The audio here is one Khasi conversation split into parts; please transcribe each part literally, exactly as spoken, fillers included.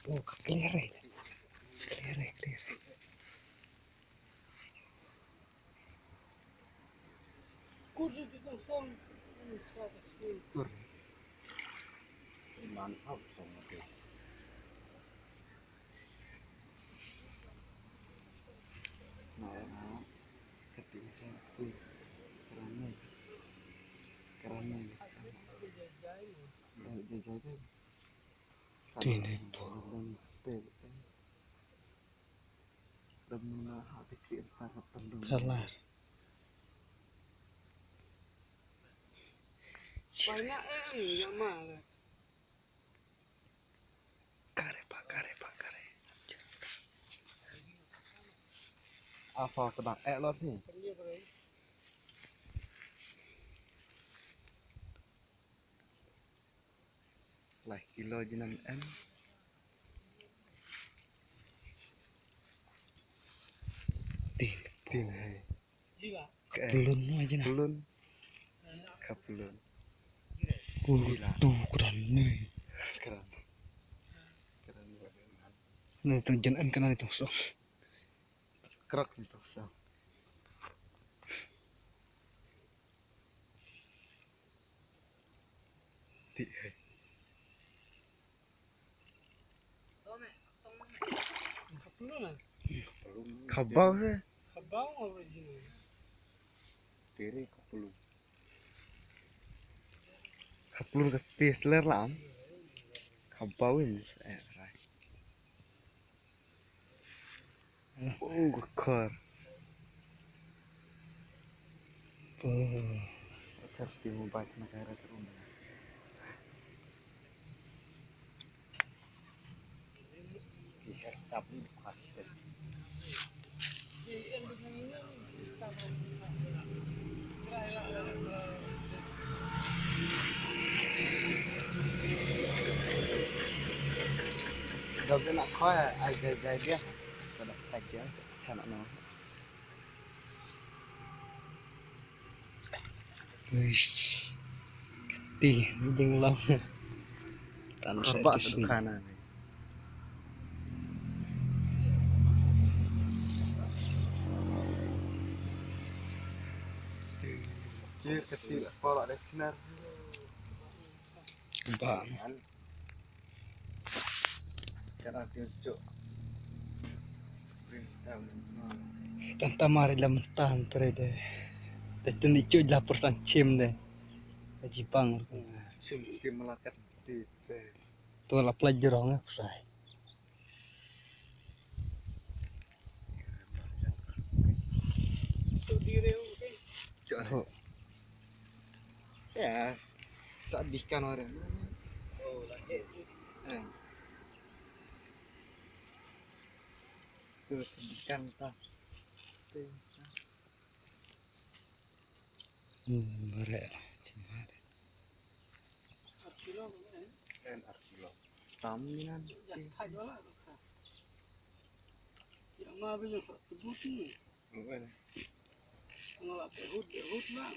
Oh, ka clear eh. Clear eh, clear eh. Kur. Iman out song tu. Nah, nah. Kati macam tu. Kerana. Kerana. Dah jajai tu. Tini tu. Kalar. Banyak eh ni, yak ma. Kare pa, kare pa, kare. Apa sedang eh lot ni? Lah kilo jinan em. Tin, tin hai. Ka pelun mo jinan. Pelun. Ka pelun. Ku tu kran ni. Kran. Kran. Ni tu jen an kana ni tu so. Krak ni tu so. Ti hai. Khabau se. Khabau original. Tiri khabau. Khabau ka ti sler lam. Khabau in eh rai. Oh, ka khor. Oh. Ka khor ti mobile na ka ra ka rum. Ki her tap ni khas. Dog na khoi ai jai jai dia. Kada kaja chana no. Uish. Ti jinglong. Tan karbak sa dukana. Kir keti kolak dek sinar. Ba. Kan ada cuk. Tanta mari lam tan pre de. Te tuni cuk la persan chim de. Jipang. Chim chim melakat di. Tu la pla jrong eh kusai. Ya, sa bikan orang. Eh. Tu bikan ta. Hmm, bare. Kan arkilo. Tam ni nan. Ya ma bi yo tu buti. Ngala behut behut na.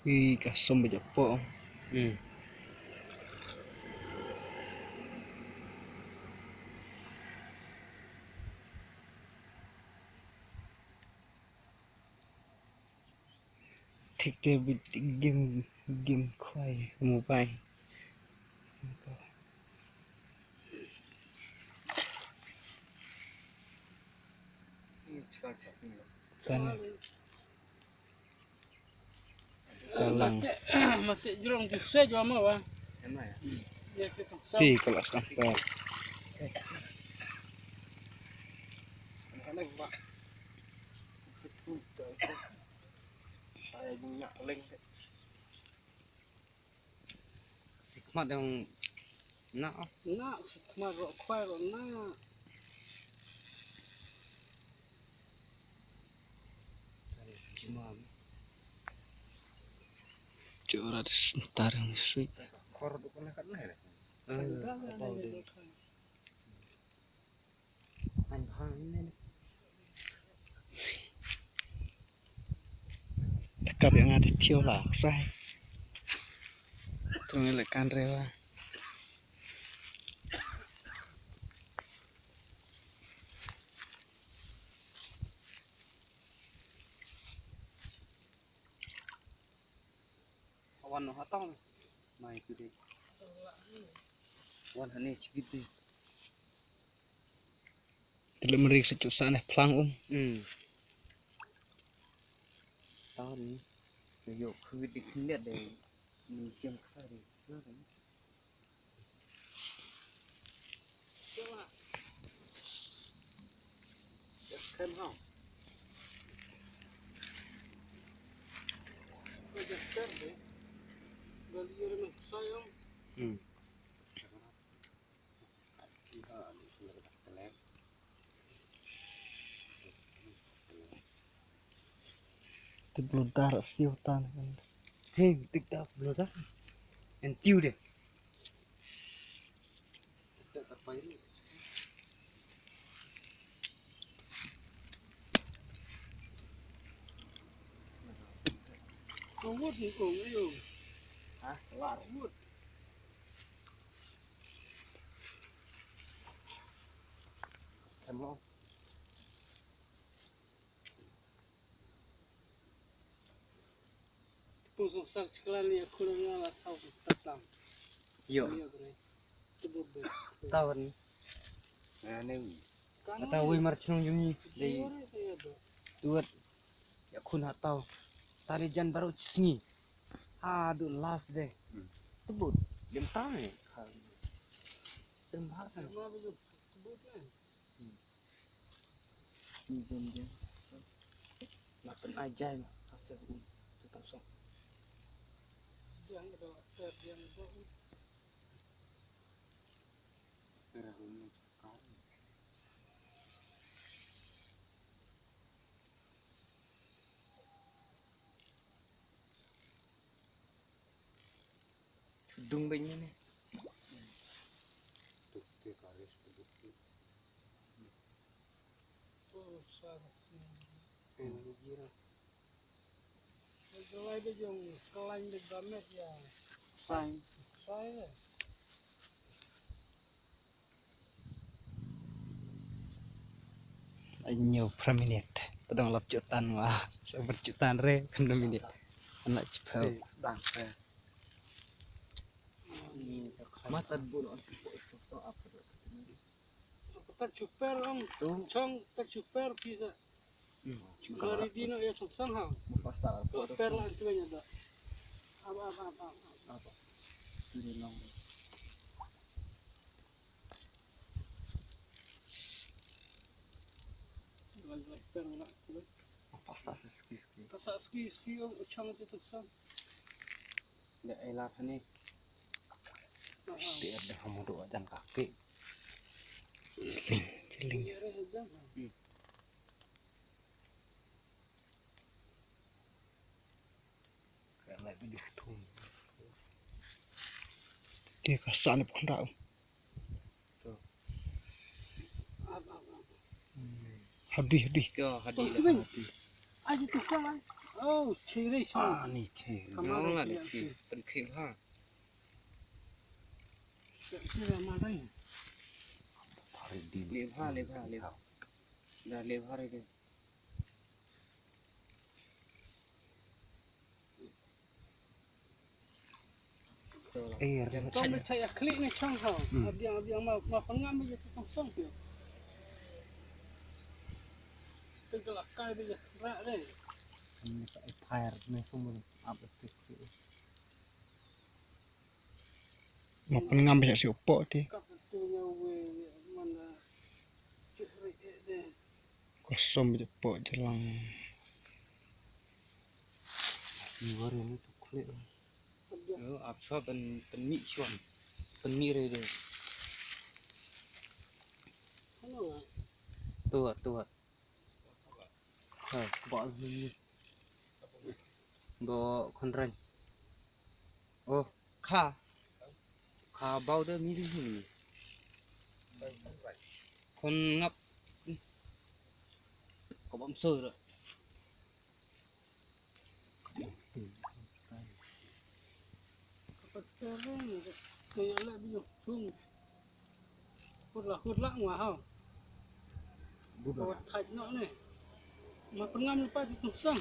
Ih, ka som ba japo. Hmm. Thik te bit game, game khwai mobile. Kan. Kalang. Mate, mate jrong tu se jwa ma wa. Ti kalau sampai. Sikmat yang na. Na, sikmat ro khwai ro na. Jima. Jora de sentar yang sui. Tekap yang ada tio lah, sai. Tung le kan rewa. Wan noh hatong. Mai tu dei. Wan hane chibit dei. Tele meri sa chu sa ne plang um. Hmm. Tahu ni. Yo khu di khnet dei. Ni jam kha dei. Hmm. Te blodar siu tan. Te tik tak blodar. En tiu de. Kong wut ni kong ayo. Ha, lar wut. Kam lo. Pung song sar chiklan ni aku nang la sau tatang. Yo. Yo bre. Tebut bre. Tau ni. Nga ne wi. Ata wi mar chnong jong ngi dei. Tuat. Ya khun ha tau. Tari jan baru sngi. Ha du last day. Hmm. Tebut. Dem tang ni. Dem ha sa. Tebut ni. Hmm. Ni jan jan. Na pen ajai ma. Asa u. Tetap sok. Yang do, yang do. Dung beng ni. Sai. Sai. Ai nyo pra minit. Padang lap jutan wa. Sa berjutan re kena minit. Anak cepel. Sedang re. Mata bulu. So apa tu? Tat super ong. Tu. Chong tat super pisa. Hmm. Mari dino ya song song ha. Pasal. Super lah tu nya dah. Apa apa apa. Apa? Ini long. Pasal sa ski ski. Pasal ski ski ong chong tu tu song. Dah elat ni. Dia dah kamu doa dan kaki. Ciling. Dia kasar ni pun dah. Hadi, hadi. Hadi lah, hadi. Aji tu kau lah. Oh, ciri. Ah, ni ciri. Kamar lah ni ciri. Penting ha. Ciri mana ni? Hari di. Lebha, lebha, lebha. Dah lebha hari ni. Eh, kong me chaya klik ni chong ha. Abiang abiang ma ma pangam me jatuh kong song pio. Tegel akai me jatuh rak deh. Ini tak fire ni semua up. Ma pynngam ba ïa si u poh te. Kosong ba ïa poh jlang. Ni war ni tu klik. Yo, ap shuwa pyn pynmih shuwa. Pynmih re de. Tuat, tuat. Ha, ba ni. Ba khonrang. Oh, kha. Kha bau de mi di sini. Kon ngap. Ko bam soi ra. Hut la, hut la ngwa hau. Hut la. Thaj no ne. Ma pengam lepas tu sang.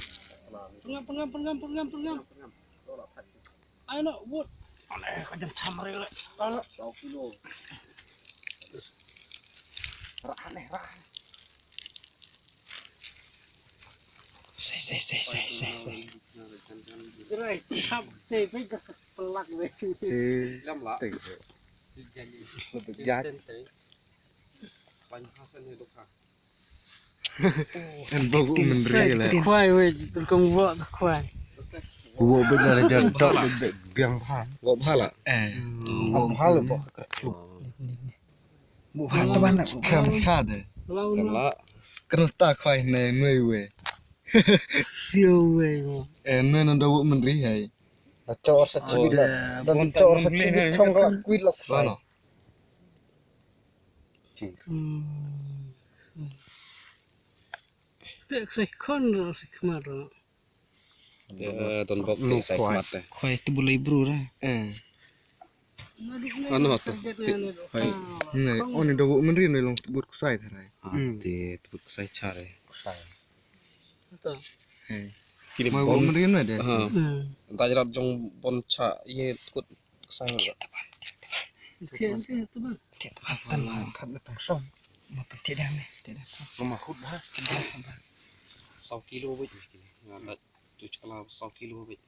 Pengam, pengam, pengam, pengam, pengam. Ai no, hut. Ane ka jam chamre le. Ala. Satu kilo. Rah ne, rah. Sei, sei, sei, sei, sei, sei. Jerai, kham, sei, bei ka pelak, bei. Si. Lam lah. Teng. Lebih jahat. Pan Hasan ni dukha. Kan bau ku menteri lah. Khwai, wei, tukang buat khwai. Ku buat benar aja, dok bebek biang pha. Buat pha lah. Eh. Buat pha lah, buat. Bu ha ta ban nak skam cha de. Skam la. Kena ta khwai ne nui we. Sio we. Eh, nui nan da wuk menteri hai. Na chor sa chi la. Dan chor sa chi chong la kwit la khwai. Hmm. Te ksai khon ro si khmat ro. Te don bok te sai khmat te. Khwai te bulai bru ra. Eh. Ano to? Te khwai. Ne, oni da wuk menteri ne long tebut ksai tharai. Ah, te tebut ksai cha re. Ksai. To. Eh. Kini ma wuk menteri ne de. Ha. Hmm. Ta jrat jong bon cha ye tkut ksai. Thiah taban. Thiah taban. Thiah taban. Tan ma khat na tang som. Ma pyntiah dang ne. Tiah dang. Ma hut ha. Saw kilo bit kini. Nga ta tu chkala saw kilo bit.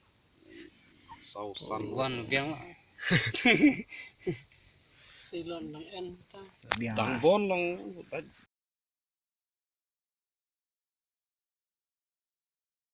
Saw san. Wan biang. Silon nang en ta. Biang. Tang bon long.